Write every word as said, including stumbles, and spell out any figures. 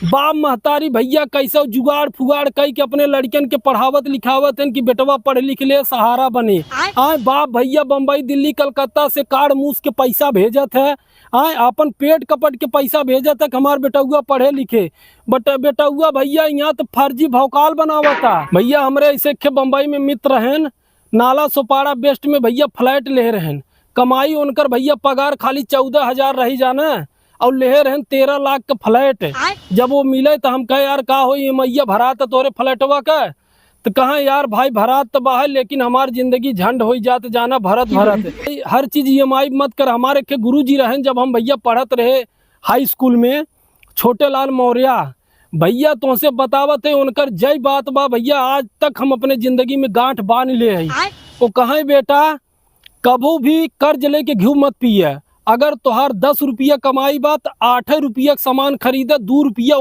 बाप महतारी भइया कैसे जुगाड़ फुगाड़ कई के अपने लड़िकन के पढ़ावत लिखावत हन कि बेटवा पढ़ लिख ले, सहारा बने। आय बाप भइया, बम्बई, दिल्ली, कलकत्ता से काढ़ मूस के पैसा भेजत है। आय अपन पेट कपट के पैसा भेजत है कि हमार बेटउआ पढ़े लिखे। बट बेटउआ भइया यहाँ तो फर्जी भौकाल बनावता। भइया, हमरे ऐसे खे बम्बई में मित्र हन, नाला सोपाड़ा वेस्ट में भइया फ्लैट लेहे रहन। कमाई उनकर भइया पगार खाली चौदह हजार रही जाना, और लेहे रहन तेरह लाख का फ्लैट। जब वो मिले तो हम कहे, "यार, का हो, ई एम आई भरात तोरे फ्लैटवा का?" तो कहा, "यार भाई, भरात तो बा है, लेकिन हमार जिंदगी झंड होई जात जाना भरत भरत।" हर चीज ई एम आई मत कर। हमारे के गुरु जी रहन, जब हम भइया पढ़त रहे हाई स्कूल में, छोटे लाल मौर्या, भइया, तोहसे बतावत है, उनकर जय बात बा भइया, आज तक हम अपने जिंदगी में गांठ बांध ले हई। आय। वो कहे, "बेटा, कभू भी कर्ज लेके घिउ मत पिए। अगर तोहार दस रुपया कमाई बा, त आठे रुपया के सामान खरीदे, दू रुपया